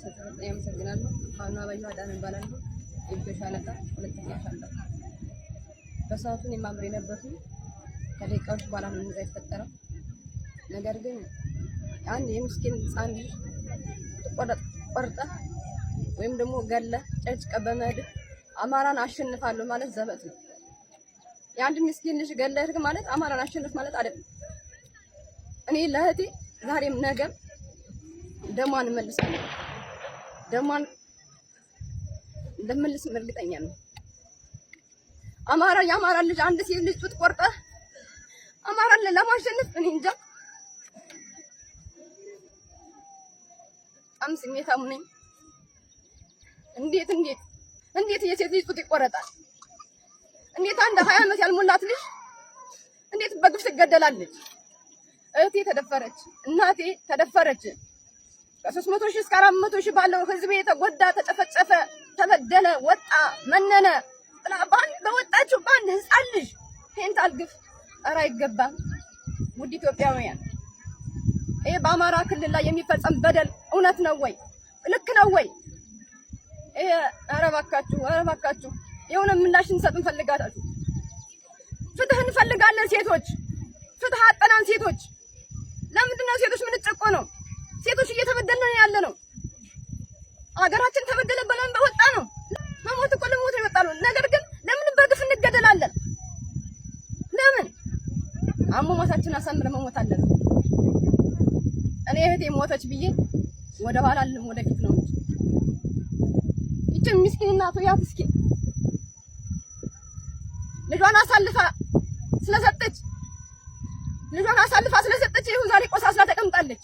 ስለተሰጠኝ አመሰግናለሁ። ፋኖ አበየሁ አዳነ እባላለሁ። የኢትዮ ሻለቃ ሁለተኛ ሻለቃ። በሰዓቱ እኔም አብሬ ነበርኩኝ። ከደቂቃዎች በኋላ ነው እንደዛ የተፈጠረው። ነገር ግን አንድ የምስኪን ሕፃን ልጅ ቆርጠህ ወይም ደግሞ ገለህ ጨጭቀህ በመሄድ አማራን አሸንፋለሁ ማለት ዘበት ነው። የአንድ ምስኪን ልጅ ገለህ ማለት አማራን አሸንፍ ማለት አይደለም። እኔ ለእህቴ ዛሬም ነገም ደሟን እመልሳለሁ። ደሟን እንደምልስም እርግጠኛ ነው። አማራ የአማራ ልጅ አንድ ሴት ልጅ ጡት ቆርጠህ አማራን ለማሸነፍ እኔ እንጃ። በጣም ስሜታም ነኝ። እንዴት እንዴት እንዴት የሴት ልጅ ጡት ይቆረጣል? እንዴት አንድ 20 ዓመት ያልሞላት ልጅ እንዴት በግፍ ትገደላለች? እህቴ ተደፈረች፣ እናቴ ተደፈረች። ከ300,000 እስከ 400,000 ባለው ህዝቤ ተጎዳ፣ ተጨፈጨፈ፣ ተበደለ፣ ወጣ፣ መነነ። ጥላ ባንድ በወጣችው ባንድ ህፃን ልጅ ፔንታል ግፍ ኧረ አይገባም። ውድ ኢትዮጵያውያን ይሄ በአማራ ክልል ላይ የሚፈጸም በደል እውነት ነው ወይ? ልክ ነው ወይ? ይሄ ኧረ እባካችሁ፣ ኧረ እባካችሁ የሆነ ምላሽ እንሰጥ እንፈልጋለን። ፍትህ እንፈልጋለን። ሴቶች ፍትህ አጠናን። ሴቶች ለምንድን ነው ሴቶች የምንጨቆነው? ሴቶች እየተበደልን ያለ ነው። አገራችን ተበደለ ብለን በወጣ ነው። መሞት እኮ ለሞት ነው የወጣ ነው። ነገር ግን ለምን በግፍ እንገደላለን? ለምን አሟሟታችን አሳምረን መሞት አለብን። እኔ እህቴ ሞተች ብዬ ወደ ኋላ አልልም፣ ወደፊት ነው እንጂ ይችን ምስኪን እናቱ ያት እስኪ ልጇን አሳልፋ ስለሰጠች ልጇን አሳልፋ ስለሰጠች ይሁን ዛሬ ቆሳስላ ተቀምጣለች።